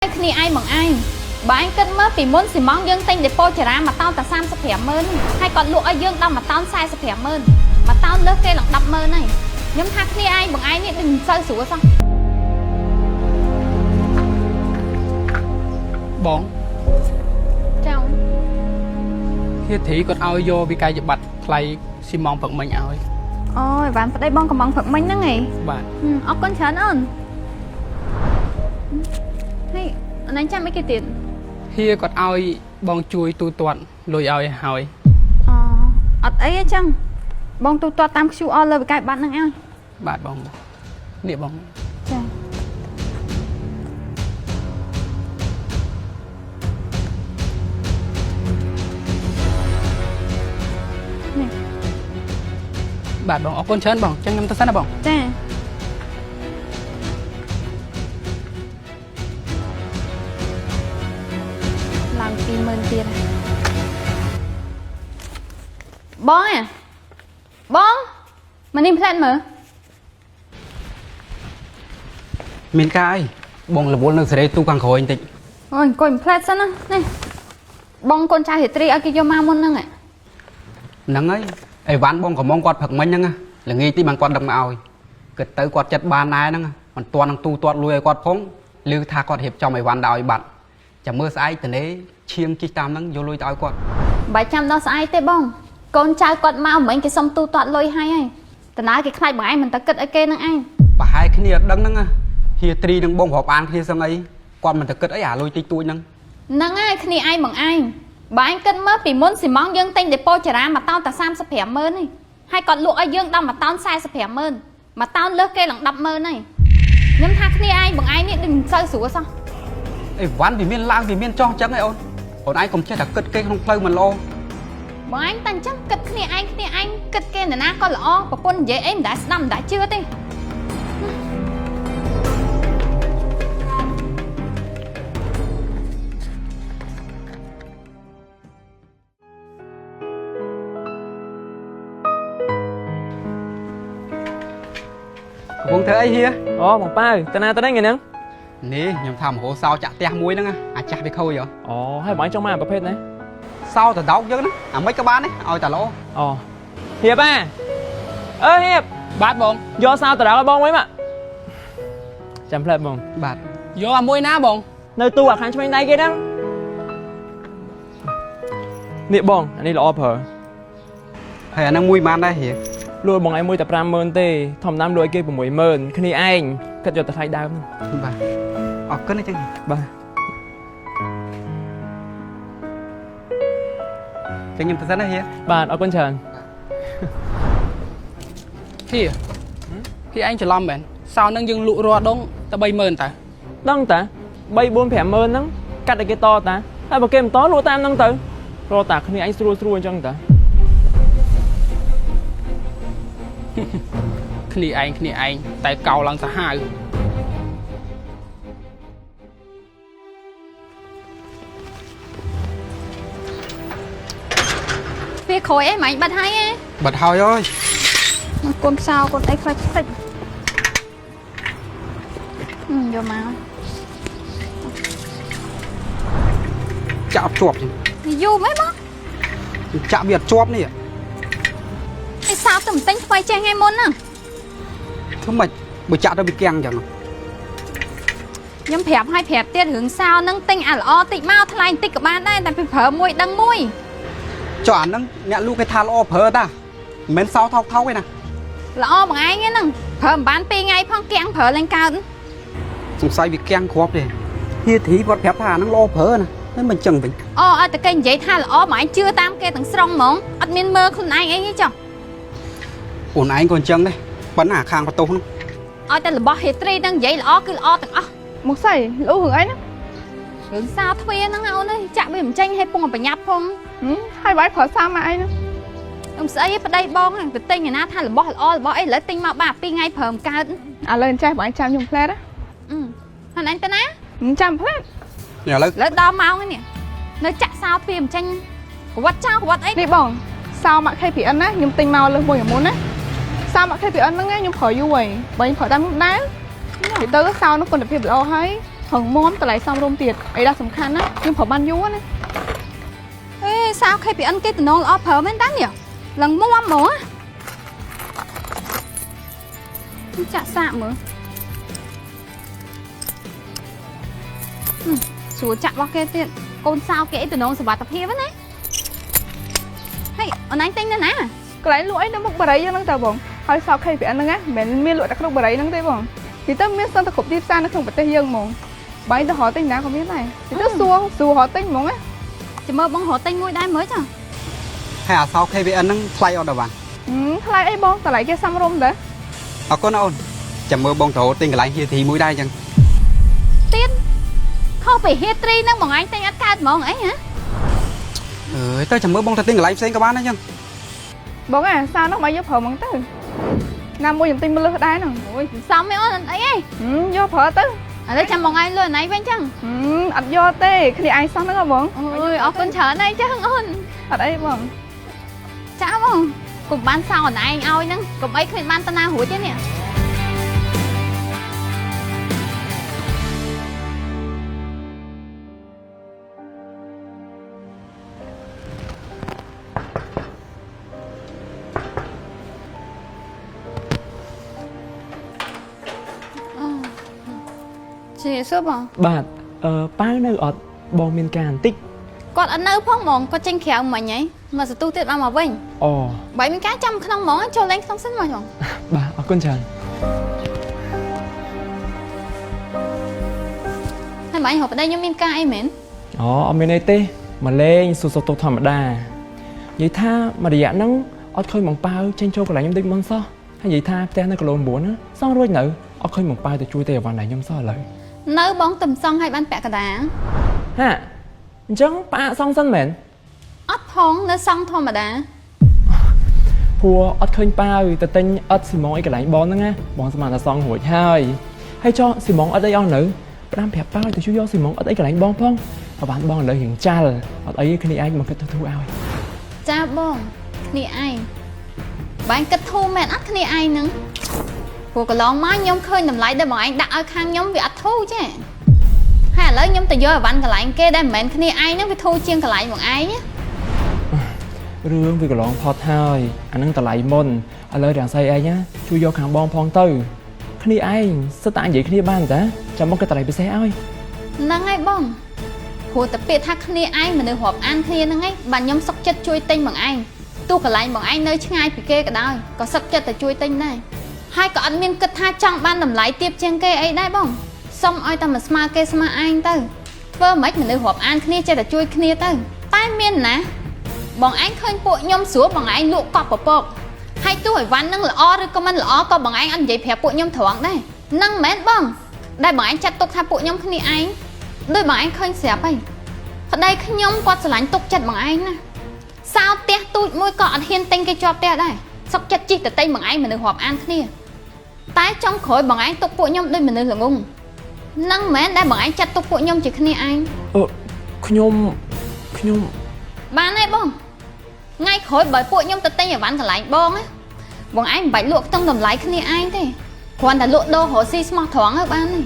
គ្នាឯងបងឯងបើឯងគិតមើលពីមុនស៊ីម៉ងយើងទិញដេប៉ូចារាមួយតោនតែ35ម៉ឺនហើយគាត់លក់ឲ្យយើងដល់មួយតោន45ម៉ឺនមួយតោនលើសគេឡើង10ម៉ឺនហើយខ្ញុំថាគ្នាឯងបងឯងនេះដូចមិនសូវស្រួលសោះ បង ចៅ ហៀធីគាត់ឲ្យយកវិក័យប័ត្រថ្លៃស៊ីម៉ងព្រឹកមិញឲ្យ អូយវ៉ាន់ប្តីបងកំងព្រឹកមិញហ្នឹងឯង បាទ អរគុណច្រើនអូននេះអនឯងចាំអីគេទៀត ហៀគាត់ឲ្យបងជួយទូទាត់លុយឲ្យហើយ អូអត់អីទេចឹងបងទូទាត់តាម QR លើវិក័យប័ត្រហ្នឹងឲ្យ បាទបងនេះបង ចានេះ បាទបងអរគុណច្រើនបងចឹងខ្ញុំទៅសិនណាបង ចាឡើង20000ទៀតហើយបងអាបងមកនេះផ្លែតមើល មានការអីបងរវល់នៅសេរីទូខាងក្រោយបន្តិច អូយអង្គុយផ្លែតសិនណានេះបងកូនចៅហេត្រីឲ្យគេយកមកមុនហ្នឹង ហ្នឹងហើយអីវ៉ាន់បងកំងគាត់ព្រឹកមិញហ្នឹងណាល្ងាចទីបានគាត់ដឹកមកឲ្យគិតទៅគាត់ចិត្តបានដែរហ្នឹងណាមិនទាន់នឹងទូទាត់លុយឲ្យគាត់ផងឮថាគាត់រៀបចំអីវ៉ាន់ដល់ឲ្យបាត់ចាំមើលស្អែកតនេឈៀងជិះតាមហ្នឹងយកលុយទៅឲ្យគាត់ បើចាំដល់ស្អែកទេបងកូនចៅគាត់មកមិញគេសុំទូទាត់លុយឲ្យហើយតើគេខ្លាចបងឯងមិនទៅគិតឲ្យគេហ្នឹងឯង ប្រហែលគ្នាអត់ដឹងហ្នឹងណាហៀត្រីនឹងបងរាប់អានគ្នាសឹងអីគាត់មិនទៅគិតអីអាលុយតិចតួចហ្នឹង ហ្នឹងហើយគ្នាឯងបងឯងបើឯងគិតមើលពីមុនស៊ីម៉ងយើងទិញដេប៉ូចារាមួយតោនតែ35ម៉ឺនឯងហើយគាត់លក់ឲ្យយើងដល់មួយតោន45ម៉ឺនមួយតោនលើសគេឡើង10ម៉ឺនហើយខ្ញុំថាគ្នាឯងបងឯងនេះដូចមិនសូវស្រួលសោះ អីវ៉ាន់វាមានឡើងវាមានចោះអញ្ចឹងឯអូនអូនឯងកុំចេះតែគិតគេក្នុងផ្លូវមិនល្អ បងឯងតែអញ្ចឹងគិតគ្នាឯងគ្នាឯងគិតគេនរណាក៏ល្អប្រពន្ធនិយាយអីមិនដែលស្ដាប់មិនដែលជឿទេ កំពុងធ្វើអីហៀ អូបងប៉ៅតាណាតានេះថ្ងៃហ្នឹង នេះខ្ញុំថាមហោសោចាក់ផ្ទះមួយហ្នឹងណាអាចាស់វាខូចហ៎ អូហើយបងឯងចង់មកប្រភេទណា សោតដោកយើងណាអាមិនក៏បានដែរឲ្យតែល្អ អូហៀបអាអើហៀប បាទបង យកសោតរ៉ាឲ្យបងវិញមកចាំផ្លែបង បាទ យកអាមួយណាបង នៅទូអាខាងឆ្វេងដៃគេហ្នឹងនេះបងអានេះល្អប្រើ ហើយអាហ្នឹងមួយបានដែរហៀ លក់បងឯងមួយតែ50000ទេធម្មតាលក់ឲ្យគេ60000គ្នាឯងគិតយកតែថ្លៃដើមហ្នឹង បាទអរគុណអញ្ចឹង បាទ ចឹងខ្ញុំទៅសិនណាហៀ បាទអរគុណច្រើន ហៀហៀឯងច្រឡំមែនសោនឹងយើងលក់រាល់ដងតែ30000តើ ដឹងតា3 4 50000ហ្នឹងកាត់ឲ្យគេតតាហើយបើគេមិនតលក់តាមហ្នឹងទៅរកតាគ្នាឯងស្រួលស្រួលអញ្ចឹងតា គ្នាឯងគ្នាឯងតែកោឡើងសាហាវ វាក្រោយអីម៉េចបាត់ហើយឯង បាត់ហើយអើយ មកកូនសោកូនអីខ្លាចខ្ទេចយកមក ចាក់អត់ជាប់ចឹង យូរមែនបង ចាក់វាអត់ជាប់នេះ ឯសោទៅមិនទិញថ្មីចេះថ្ងៃមុនហ្នឹង ធ្វើម៉េចបើចាក់ទៅវាគាំងចឹង ខ្ញុំប្រាប់ឲ្យប្រាប់ទៀតរឿងសោហ្នឹងទិញអាល្អតិចមកថ្លៃបន្តិចក៏បានដែរតែពីប្រើមួយដឹងមួយ ចុះអាហ្នឹងអ្នកលក់គេថាល្អប្រើតាមិនមែនសោថោកថោកទេណា ល្អបងឯងហ្នឹងប្រើមិនបាន2ថ្ងៃផងគាំងប្រើឡើងកើត សង្ស័យវាគាំងគ្រាប់ទេហៀធីគាត់ប្រាប់ថាអាហ្នឹងល្អប្រើណាតែមិនចឹងវិញ អូឲ្យតែគេនិយាយថាល្អបងឯងជឿតាមគេទាំងស្រុងហ្មងអត់មានមើលខ្លួនឯងអីទេចុះ អូនឯងក៏អញ្ចឹងដែរប៉ុន្តែអាខាងបន្ទោសហ្នឹង ឲ្យតែរបស់ហេត្រីហ្នឹងនិយាយល្អគឺល្អទាំងអស់ មកស្អីលូរឿងអីណា រឿងសោទ្វារហ្នឹងអូនអើយចាក់វាមិនចេញឲ្យពងបញ្ញាប់ផង ហឹមហើយបាយប្រើសាមកអីណា ខ្ញុំស្អីប្តីបងហ្នឹងទៅទិញឯណាថារបស់ល្អរបស់អីឥឡូវទិញមកបាទ2ថ្ងៃប្រើមិនកើត ឥឡូវអញ្ចេះបងចាំខ្ញុំផ្លែតណា អឺហើយអញទៅណា មិនចាំផ្លែត នេះឥឡូវ ឥឡូវដល់ម៉ោងហើយនេះនៅចាក់សោទ្វារមិនចេញប្រវត្តិចោលប្រវត្តិអី នេះបងសោមក KPN ណាខ្ញុំទិញមកលើសមួយមុនណាសោមក KPN ហ្នឹងណាខ្ញុំប្រើយូរហើយបើខ្ញុំប្រើតាមខ្ញុំដែរនិយាយទៅសោនោះគុណភាពល្អហើយ រឹងមាំតម្លៃសមរម្យទៀតអីដល់សំខាន់ណាខ្ញុំប្រើបានយូរណា អេសោ KPN គេតំណងល្អប្រើមែនតានេះឡើងមាំហ្មងចាក់សាកមើលស្រួលចាក់របស់គេទៀតកូនសោគេអីតំណងសុវត្ថិភាពណាហើយអូនឯងទិញនៅណា កន្លែងលក់អីនៅមុខបារីហ្នឹងតើបងហើយសោ KPN ហ្នឹងណាមិនមែនមានលក់តែក្នុងបារីហ្នឹងទេបងនិយាយទៅមានសឹងតែគ្រប់ទីផ្សារនៅក្នុងប្រទេសយើងហ្មងបាយទៅរកទិញណាក៏មានដែរនិយាយទៅសួរសួររកទិញហ្មងណា ចាំមើលបងរកទិញមួយដែរមើលចា ហើយអាសោ KPN ហ្នឹងថ្លៃអត់ដល់បាន ថ្លៃអីបងតម្លៃគេសមរម្យតើ អរគុណអូនចាំមើលបងទៅទិញកន្លែងហៀធីមួយដែរអញ្ចឹង ទៀតខុសពីហៀត្រីហ្នឹងបងឯងទិញអត់កើតហ្មងអីហ៎ អើយទៅចាំមើលបងទៅទិញកន្លែងផ្សេងក៏បានដែរអញ្ចឹង បងអាសោនោះមកយកប្រើហ្មងទៅណាមួយខ្ញុំទិញមកលើសដែរហ្នឹង អូយសំឯអូនអីឯង យកប្រើទៅ ឥឡូវចាំបងឯងលុយអណៃវិញចឹង អត់យកទេគ្នាឯងសោះហ្នឹងហ៎បង អូយអរគុណច្រើនហើយចឹងអូន អត់អីបង ចាបងកុំបានសោអណៃឲ្យហ្នឹងកុំអីគ្មានបានតាណារួចទេនេះជាសួរបង បាទអឺប៉ាវនៅអត់បងមានការបន្តិច គាត់អត់នៅផងហ្មងគាត់ចេញក្រៅមិញហីមកសន្ទុះទៀតបានមកវិញ អូ បើមានការចាំក្នុងហ្មងចូលលេងក្នុងសិនមកបង បាទអរគុណច្រើន ហើយបងរកប្តីខ្ញុំមានការអីមែន អូអត់មានអីទេមកលេងសួរសុខទុក្ខធម្មតានិយាយថាមួយរយៈហ្នឹងអត់ឃើញបងប៉ាវចេញចូលកន្លែងខ្ញុំដូចមុនសោះហើយនិយាយថាផ្ទះនៅគីឡូ9ណាសង់រួចនៅអត់ឃើញបងប៉ាវទៅជួយទេអីវ៉ាន់ដែរខ្ញុំសោះឥឡូវ នៅបងទំសង់ឲ្យបានពាក់កដា ហាអញ្ចឹងផ្អាកសង់សិនមែន អត់ផងនៅសង់ធម្មតា ព្រោះអត់ឃើញប៉ាវទៅទិញអត់ស៊ីម៉ងអីកន្លែងបងហ្នឹងណាបងស្មានតែសង់រួចហើយហើយចុះស៊ីម៉ងអត់អីអស់នៅផ្ដាំប្រាប់ប៉ាវទៅជួយយកស៊ីម៉ងអត់អីកន្លែងបងផងបើបានបងឥឡូវរៀងចាល់អត់អីទេគ្នាឯងមកគិតទៅធូរឲ្យ ចាបងគ្នាឯងបងគិតធូរមែនអត់គ្នាឯងហ្នឹងព្រោះកន្លងមកខ្ញុំឃើញតម្លៃដែលបងឯងដាក់ឲ្យខាងខ្ញុំវាអត់ធូរចេះហើយឥឡូវខ្ញុំទៅយកអីវ៉ាន់កន្លែងគេដែលមិនមែនគ្នាឯងហ្នឹងវាធូរជាងកន្លែងបងឯងណា រឿងវាកន្លងផុតហើយអាហ្នឹងតម្លៃមុនឥឡូវរាំងសីឯងណាជួយយកខាងបងផងទៅគ្នាឯងសិតតែនិយាយគ្នាបានតាចាំបងគិតតម្លៃពិសេសឲ្យ ហ្នឹងហើយបងព្រោះតែពាក្យថាគ្នាឯងមនុស្សរាប់អានគ្នាហ្នឹងឯងបាទខ្ញុំសុកចិត្តជួយទិញបងឯងទោះកន្លែងបងឯងនៅឆ្ងាយពីគេក៏ដោយក៏សុកចិត្តតែជួយទិញដែរហើយក៏អត់មានគិតថាចង់បានតម្លៃទាបជាងគេអីដែរបងសុំឲ្យតែមិនស្មើគេស្មើឯងទៅធ្វើមិនមនុស្សរាប់អានគ្នាចេះតែជួយគ្នាទៅតែមានណាបងឯងឃើញពួកខ្ញុំស្រួលបងឯងលក់កប់ពពកហើយទោះអីវ៉ាន់នឹងល្អឬក៏មិនល្អក៏បងឯងអត់និយាយប្រាប់ពួកខ្ញុំត្រង់ដែរហ្នឹងមិនមែនបងដែលបងឯងចាត់ទុកថាពួកខ្ញុំគ្នាឯងដូចបងឯងឃើញស្រាប់ហើយប្តីខ្ញុំគាត់ស្រឡាញ់ទុកចិត្តបងឯងណាសោផ្ទះទូចមួយក៏អត់ហ៊ានទិញគេជាប់ផ្ទះដែរសុកចិត្តជីកទៅទិញបងឯងមនុស្សរាប់អានគ្នាតែចុងក្រោយបងឯងទុកពួកខ្ញុំដូចមនុស្សល្ងងហ្នឹងមិនមែនដែលបងឯងចាត់ទុកពួកខ្ញុំជាគ្នាឯង អឺខ្ញុំខ្ញុំ បានហើយបងថ្ងៃក្រោយបើពួកខ្ញុំទៅទិញអីវ៉ាន់កន្លែងបងណាបងឯងមិនបាច់លក់ខ្ទង់តម្លៃគ្នាឯងទេគ្រាន់តែលក់ដូររកស៊ីស្មោះត្រង់ទៅបានហើយ